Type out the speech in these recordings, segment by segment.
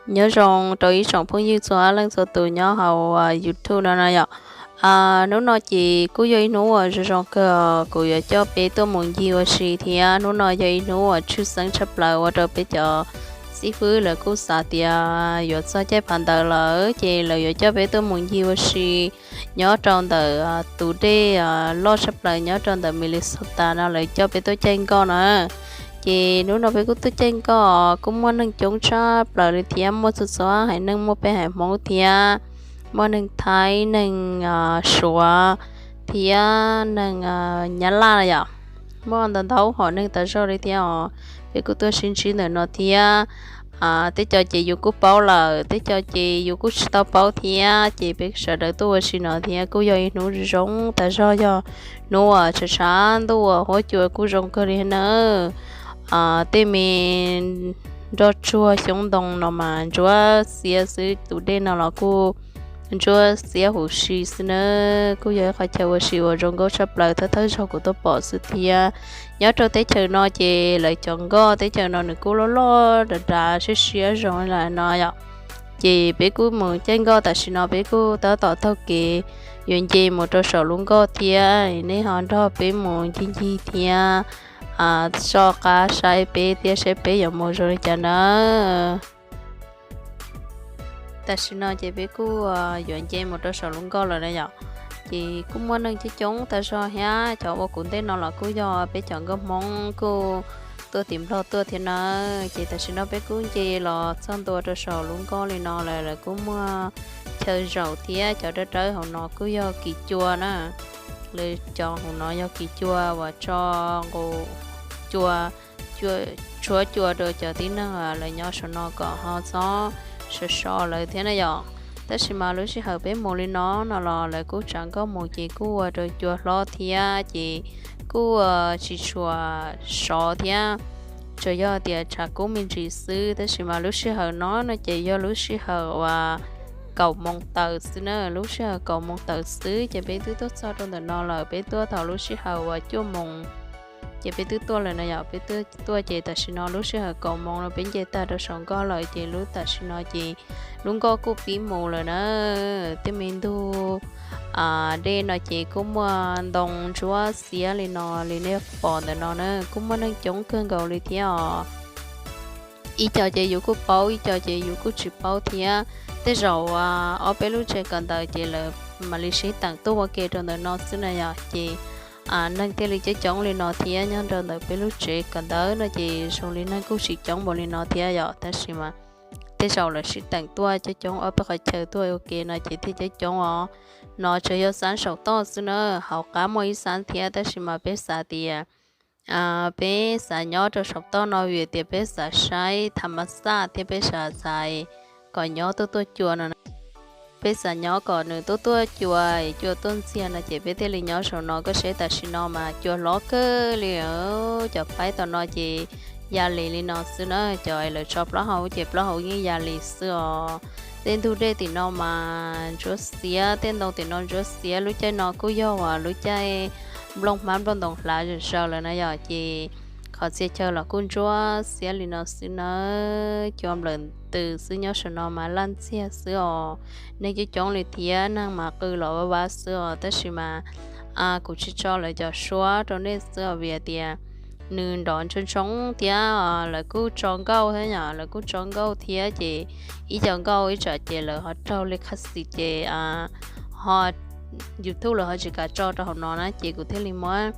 Nyob zoo rau ib tsoom phooj ywg txhua leej txhua tus nyob hauv YouTube no no yom. Hnub no ces kuj yog ib hnub uas zoo zoo kawg, kuv yuav coj peb tuaj mus ncig ua si thiab. Hnub no yog ib hnub uas tshwj xeeb tshaj plaws ua rau peb cov xib fwb lawv kuj xav tias yuav txog caij phav ntawd lawm ces lawv yuav coj peb tuaj mus ncig ua si nyob rau ntawm tus dej loj tshaj plaws nyob rau ntawm Minnesota no, lawv coj peb tuaj caij nkoj na. Ces hnub no peb kuj tuaj caij nkoj, kuj muaj neeg coob tshaj plaws li thiab, muaj txhua txhua haiv neeg, muaj peb haiv Hmoob thiab, muaj neeg Thaib, neeg Suav thiab neeg Nyab Laj yom. Muaj ntau ntau hom neeg tas zog li thiab os. Peb kuj tuaj sib ntsib ntawm no thiab. Tej co ces yus kuj paub lawm, tej co ces yus kuj tsis tau paub thiab, ces peb sawv daws tuaj ua si no thiab kuj yog ib hnub zoo tas zog, yog hnub uas tshav tshav ntuj uas huab cua kuj zoo kawg li nawb. Tej me nroj tsuag xyoob ntoo no mas ntsuab xiab xwb, tus dej no los kuj ntsuab xiab huv si xwb nawb. Kuj yog ib qhov chaw ua si uas zoo nkauj tshaj plaws thawj thawj zaug kuv tuaj pom xwb thiab. Nyob rau teb chaws no ces lawv cov nkoj teb chaws no nws kuj loj loj dav dav siab siab zoo li no yom. Ces peb kuj mus caij nkoj tam sim no peb kuj tab tom taug kev yuav nce mus rau saum lub nkoj thiab, nej ho nrog peb mus ncig ncig thiab so qab saib peb thiab saib peb yuav mus zoo li cas nawb. Tam sim no ces peb kuj yuav nce mus rau saum lub nkoj lawm na yom. Ces kuj muaj neeg coob coob tas zog thiab, cov ua kuv ntej no los kuj yog peb cov nkauj Hmoob kuj tuaj tim Nplog tuaj thiab na. Ces tam sim no peb kuj nce los txog ntua rau saum lub nkoj li no lawm, lawv kuj muaj chaw zaum thiab, cov dawb dawb hauv no kuj yog kis cua na. Lawv cov hauv no yog kis cua uas tso nqus cua, tshuab cua rau cov tib neeg lawv nyob saum no kom ho txhob sov so lawv thiab na yom. Tab sis mas lub sij hawm peb mus li no no los lawv kuj tsav nkoj mus ces kuj ua rau cua hlob thiab ces kuj tsis tshua sov thiab, tsuas yog tias tshav kub me ntsis xwb. Tab sis mas lub sij hawm no no ces yog lub sij hawm uas kaum moos tawm xwb na, lub sij hawm kaum moos tawm xwb ces peb twb tuaj txog rau ntawm no lawm, peb tuaj thaum lub sij hawm uas cuaj moos ces peb twb tuaj lawm na yom. Peb twb tuaj ces tam sim no lub sij hawm kaum moos no peb nce tag rau saum nkoj lawm ces lub tam sim no ces lub nkoj kuj pib mus lawm na. Tej me ntug dej no ces kuj muaj ntoo ntsuab xiab li no li nej pom ntawm no na, kuj muaj neeg coob kawg nkaus li thiab os. Ib co ces yus kuj paub, ib co ces yus kuj tsis paub thiab. Tej zaum ob peb lub tsev kawm ntawv ces lawv mam li sib teem tuaj ua ke rau ntawm no xwb na yom. Ces neeg thiaj li coob coob li no thiab, nyob rau ntawm peb lub tsev kawm ntawv no ces zoo li neeg kuj tsis coob npaum li no thiab yom. Tab sis mas tej zaum lawv sib teem tuaj coob coob ob peb qhov chaw tuaj ua ke no ces thiaj coob coob os. No tsuas yog xab saum toj xwb na, hauv qab muaj ib xab thiab, tab sis mas peb xav tias peb xav nyob rau saum toj no vim tias peb xav saib tha ma xaj thiab peb xav xaiv kom nyob tuaj tuaj cua no. Peb xav nyob kom nws tuaj tuaj cua, cua tuaj ntxiag no ces peb thiaj li nyob saum no. Koj saib tam sim no mas cua hlob kawg li, cov paib tom no ces ya lis li no xwb na, cov lawv tso plaub hau ces plaub hau yeej ya lis xwb os. Tej ntug dej tim no mas ntsuab xiab, tej ntoo tim no ntsuab xiab. Lub caij no kuj yog uas lub caij nplooj hmab nplooj ntoos hlav zom zaws lawm na yom, ces qhov txhia chaw los kuj ntsuab xiab li no xwb nawb. Cua nplawm ntws xwb, nyob saum no mas laj ntxiag xwb os. Neeg coob coob li thiab, neeg mas qw los vaj vaj xwb os. Tab sis mas kuv tsis tso lawv cov suab rau nej xwb os, vim tias nws nrov ntshoo ntshoo thiab. Lawv kuj tso nkauj thiab yom, lawv kuj tso nkauj thiab ces ib co nkauj ib tsam ces lawv ho raug li qhab xis ces ho YouTube lawv ho tsis kam tso rau hauv no na, ces kuv thiaj li muab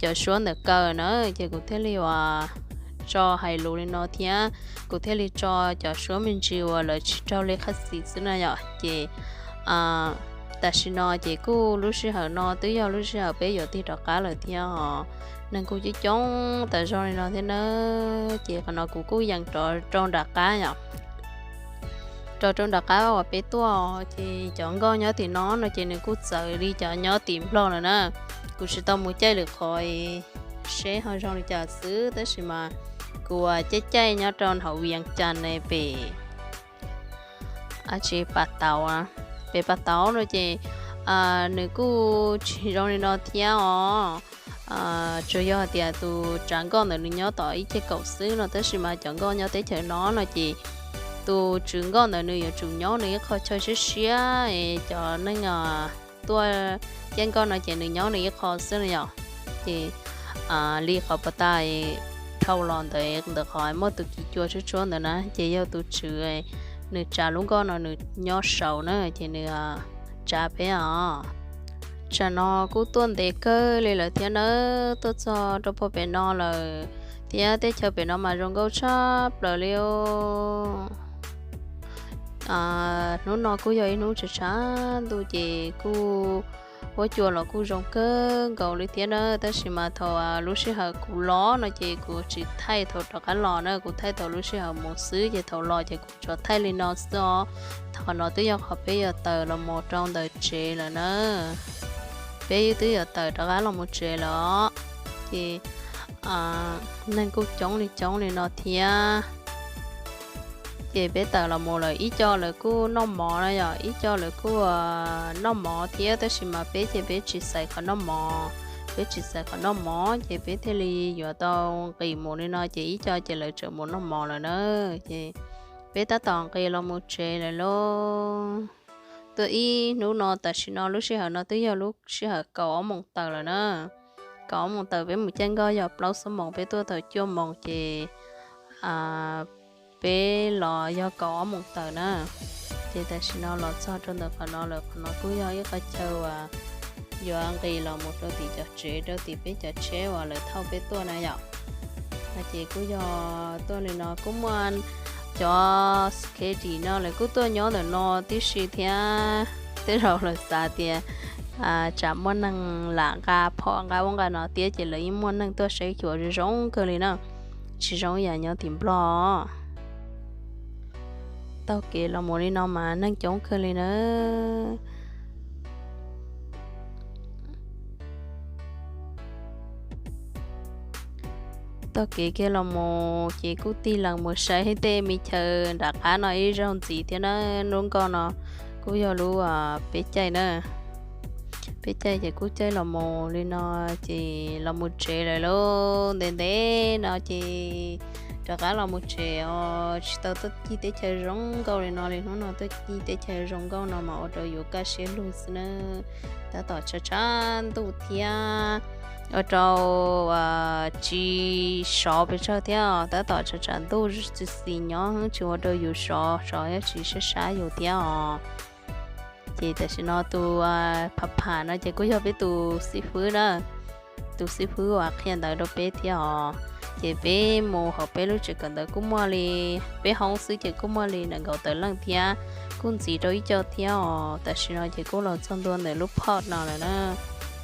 cov suab ntawm kaw na, ces kuv thiaj li uas tso hais lus li no thiab, kuv thiaj li tso cov suab me ntsis uas lawv tsis raug li qhab xis xwb na yom. Ces tam sim no ces kuj lub sij hawm no twb yog lub sij hawm peb yuav tig rov qab lawm thiab os. Neeg kuj coob coob tas zog li no thiab na, ces qhov no kuv kuj yees rov rau nram qab yom. Rov rau nram qab uas peb tuaj ces cov nkoj nyob tim no no ces nws kuj txawv li cov nyob tim Nplog lawm na. Kuv tsis tau mus caij lwm qhov seb ho zoo li cas xwb, tab sis mas kuv caij caij nyob rau hauv Vias Cas ne pem tsis pas tauv, pem pas tauv no ces nws kuj tsis zoo li no thiab os. Tsuas yog hais tias tus tsav nkoj ntawd nws nyob tom ib ceg kaum xwb no, tab sis mas cov nkoj nyob teb chaws no no ces tus tswv nkauj ntawd nws yuav tsum nyob nws ib qho chaw siab siab, cov neeg tuaj caij nkoj no ces nws nyob nws ib qho xwb no yom. Ces li qhov pas tas dhau los ntawd, ntawm qhov muaj tus kis cua tshuab tshuab ntawd na, ces yog tus tswv nws tsav lub nkoj no nws nyob saud na, ces nws tsav peb os. Tsam no kuj tuaj ntev kawg li lawm thiab nawb, tuaj txog rau puag pem no lawm, thiab teb chaws pem no mas zoo nkauj tshaj plaws li. Hnub no kuj yog ib hnub tshav tshav ntuj ces kuj huab cua los kuj zoo kawg nkaus li thiab na, tab sis mas thaum lub sij hawm kuv los no ces kuv tsis thaij thaum rov qab los na, kuv thaij thaum lub sij hawm mus xwb, ces thaum los ces kuv tsuas thaij li no xwb os. Thaum no twb yog qhov peb yuav tawm los mus rau ntawm tsev lawm na. Peb twb yuav tawm rov qab los mus tsev lawm os. Ces neeg kuj coob li coob li no thiab. Ces peb tawm los mus lawm, ib co lawv kuj noj mov na yom, ib co lawv kuj noj mov thiab, tab sis mas peb ces peb tsis xaiv qhov noj mov, peb tsis xaiv qhov noj mov ces peb thiaj li yuav tau nqis mus li no, ces ib co ces lawv tseem mus noj mov lawm na. Ces peb tab tom nqis los mus tsev lawm lauj. Tuaj ib hnub no tam sim no lub sij hawm no twb yog lub sij hawm kaum ob moos tawm lawm na. Kaum ob moos tawm, peb mus caij nkoj yog plaub xuab moos, peb tuaj thaum cuaj moos ces peb los yog kaum ob moos tawm na. Ces tam sim no los txog rau ntawm qhov no lawm, qhov no kuj yog ib qhov chaw uas yuav nqis los mus rau tim cov tsev, rau tim peb cov tsheb uas lawv thauj peb tuaj na yom. No ces kuj yog tuaj li no kuj muaj cov security no lawv kuj tuaj nyob ntawm no tib si thiab. Tej zaum lawv xav tias tsam muaj neeg lam nqa phom nqa ub nqa no thiab ces lawv yeej muaj neeg tuaj saib xyuas zoo zoo kawg li na, tsis zoo yam nyob tim Nplog. Taug kev los mus li no mas neeg coob kawg li na. Taug kev kiag los mus ces kuj tig lees mus saib tej me chaw nram qab no ib zaug ntxiv thiab na. Lub nkoj no kuj yog lub peb caij na, peb caij ces kuj caij los mus li no ces los mus tsev lawm lauj. Ntev ntev no ces rov qab los mus tsev os, tsis tau tuaj cig teb chaws zoo nkauj li no li. Hnub no tuaj cig teb chaws zoo nkauj no mas ua rau yus kaj siab lug xwb na. Tab tom tshav tshav ntuj thiab ua rau tsis sov pes tsawg thiab, tab tom tshav tshav ntuj tsis xis nyob tsis ua rau yus sov, sov thiab tsis sab sab yus thiab os. Ces tam sim no tus pham pham no ces kuj yog peb tus xib fwb na, tus xib fwb uas qhia ntawv rau peb thiab os. Ces peb mus hauv peb lub tsev kawm ntawv kuj muaj li peb hoob xwb ces kuj muaj li nees nkaum tawm leej thiab, kuj ntxiv rau ib co thiab os. Tam sim no ces kuj los txog ntua ntawm lub port no lawm na.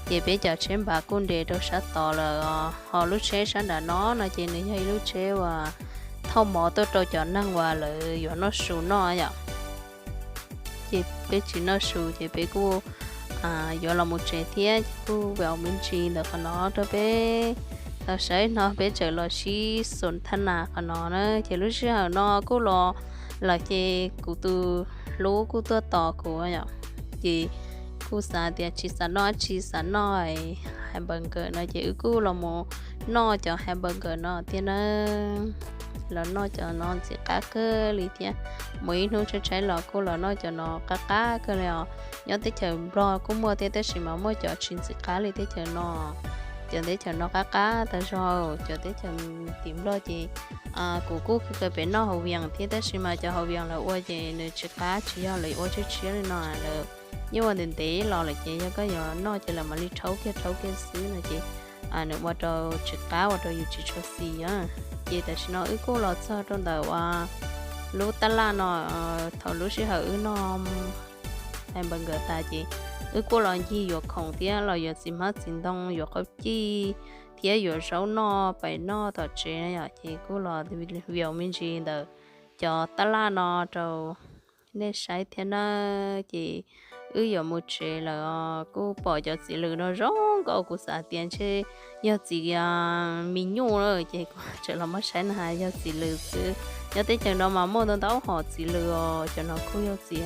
Ces peb cov tsheb npav kuj nres rau sab tod lawm os, ho lub tsheb sab nram no no ces nws yog ib lub tsheb uas thauj mov tuaj rau cov neeg uas lawv yuav noj su noj yom. Ces peb tsis noj su ces peb kuj yuav los mus tsev thiab, ces kuj vim me ntsis ntawm qhov no rau peb tau saib no peb tseem los sib xus thaj nas qhov no na. Ces lub sij hawm no kuj los lawm ces kuv tus hlub kuj tuaj tos kuv yom. Ces kuj xav tias tsis xav noj dab tsi, xav noj hamburger no ces wb kuj los mus noj cov hamburger no thiab na. Los noj cov no ntxim qab kawg li thiab. Mus ib hnub tshaib tshaib los kuj los noj cov no qab qab kawg li os. Nyob teb chaws Nplog kuj muaj thiab tab sis mas muaj cov tsis ntxim qab li teb chaws no. Cov teb chaws no qab qab tag zog, cov teb chaws tim Nplog ces kuv kuj kawg pem noj hauv Vias thiab tab sis mas cov hauv Vias lawv ua ces nws tsis qab, tsis yog lawv ua tshiab tshiab li no, lawv yeej ua ntev ntev los lawm ces yog koj yuav noj ces lawv mam li rhaub kiag rhaub kiag xwb no ces nws ua rau tsis qab, ua rau yus tsis tshua xis os. Ces tam sim no wb kuj los txog rau ntawm uas lub tab laj no, thaum lub sij hawm wb noj hamburger tas ces wb kuj los ncig yuav khoom thiab los yuav txiv hmab txiv ntoo, yuav qau cij thiab yuav zaub noj pais noj tom tsev na yom. Ces kuj los view me ntsis ntawm cov tab laj no rau nej saib thiab na. Ces wb yuav mus tsev lawm os. Kuj pom cov txiv lws no zoo nkauj, kuv xav tias ntshe yog txiv me nyuj lawm ces kuv tseem los muab saib no yog txiv lws xwb. Nyob teb chaws no mas muaj ntau ntau hom txiv lws os. Cov no kuj yog txiv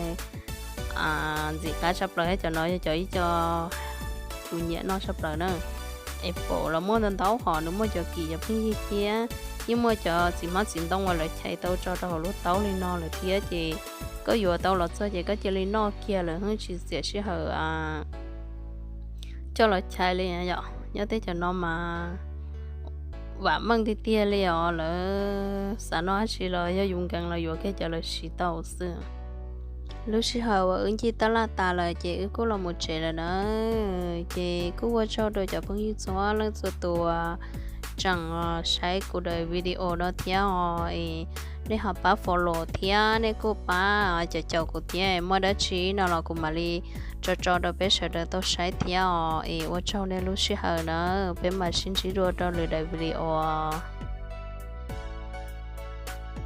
ntxim qab tshaj plaws thiab, cov no yog cov ib co kuv nyiam noj tshaj plaws na. Apple los muaj ntau ntau hom, nws muaj cov kim cov pheej yig thiab. yeej muaj cov txiv hmab txiv ntoo uas lawv chais tau tso rau hauv lub taub li no lawm thiab ces koj yuav tau los txog ces koj cia li noj kiag lawm, yeej tsis txiav sij hawm coj los chais li yom. Nyob tej cov no mas vam meej tiag tiag li os, lawv xav noj dab tsi los yog yus nkees los yuav kiag cov lawv siv tau xwb. Lub sij hawm uas wb ncig taj laj tas lawm ces wb kuj los mus tsev lawm na. Ces kuj ua tsaug rau cov phooj ywg txhua leej txhua tus tseem saib kuv daim video no thiab os. Nej ho pab follow thiab nej kuj pab caum caum kuv thiab, muaj dab tsi no los kuv mam li tso tso rau peb sawv daws tau saib thiab os. Es ua tsaug nej lub sij hawm na, peb mam sib ntsib dua rau lwm daim video.